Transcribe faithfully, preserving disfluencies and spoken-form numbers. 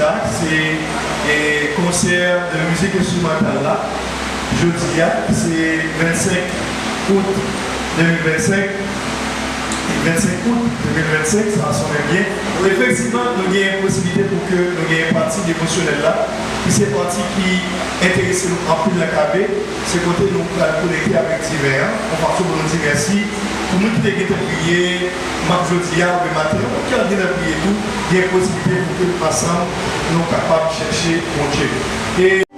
Jacques, se e, konsè de mizik enstrimantal la. Jodi a, se vennsenk out de mil vennsenk. Vennsenk out de mil vennsenk, sa sonnen byen. Efektivman, nou gen posiblite pou ke nou gen pati devosyonèl la, ki se pati ki enterese nou anpil nan K B. Se kote nou pral konekte avèk diven an, yon fason pou nou di mèsi pou moun ki te gentan priye, mat jodi a, oubyen maten an, moun ki al gentan priye tou, gen posiblite pou ke nou ansanm, nou kapab chèche Bondye. E